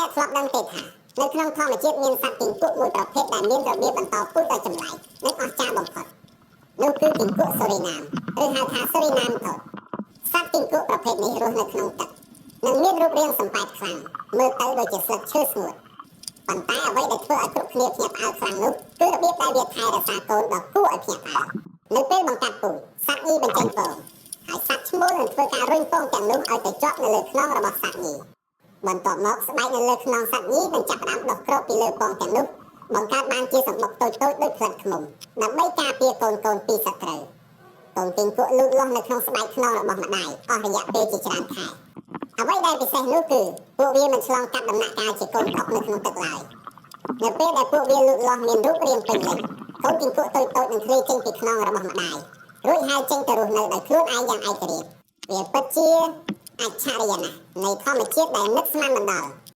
អ្នកធ្លាប់ដឹងទេថានៅក្នុងធម្មជាតិមានសត្វគីង្គក់មួយប្រភេទដែលមានរបៀបបន្តពូជដ៏ចម្លែកនិងអស្ចារ្យបំផុតនោះគឺគីង្គក់សូរីណាមឬហៅថាសូរីណាមថតសត្វគីង្គក់ប្រភេទនេះរស់នៅក្នុងទឹកនិងមានរូបរាងសំប៉ែតខ្លាំងមើលទៅដូចជាស្លឹកឈើស្ងួតប៉ុន្តែអ្វីដែលធ្វើឲ្យគ្រប់គ្នាភ្ញាក់ផ្អើលខ្លាំងនោះគឺរបៀបដែលវាថែរក្សាកូនដ៏គួរឲ្យភ្ញាក់ផ្អើលនៅពេលបង្កាត់ពូជសត្វញីបញ្ចេញពងហើយសត្វឈ្មោលនឹងធ្វើការរុញពងទាំងនោះឲ្យទៅជាប់នៅលើខ្នងរបស់សត្វញីបន្ទាប់មកស្បែកនៅលើខ្នងសត្វញីនឹងចាប់ផ្ដើមដុះគ្របពីលើពងទាំងនោះបង្កើតបានជាសម្បុកតូចៗដូចផ្លិតឃ្មុំដើម្បីការពារកូនៗពីសត្រូវកូនគីង្គក់លូតលាស់នៅក្នុងស្បែកខ្នងរបស់ម្ដាយអស់រយៈពេលជាច្រើនខែអ្វីដែលពិសេសនោះគឺពួកវាមិនឆ្លងកាត់ដំណាក់កាលជាកូនកុកនៅក្នុងទឹកឡើយនៅពេលដែលពួកវាលូតលាស់មានរូបរាងពេញលេញកូនគីង្គក់តូចៗនឹងធ្លាយចេញពីខ្នងរបស់ម្ដាយរួចហើយចេញទៅរស់នៅដោយខ្លួនឯងយ៉ាងឯករាជ្យវាពិតជាអច្ឆរិយណាស់នៃធម្មជាតិដែលនឹកស្មានមិនដល់។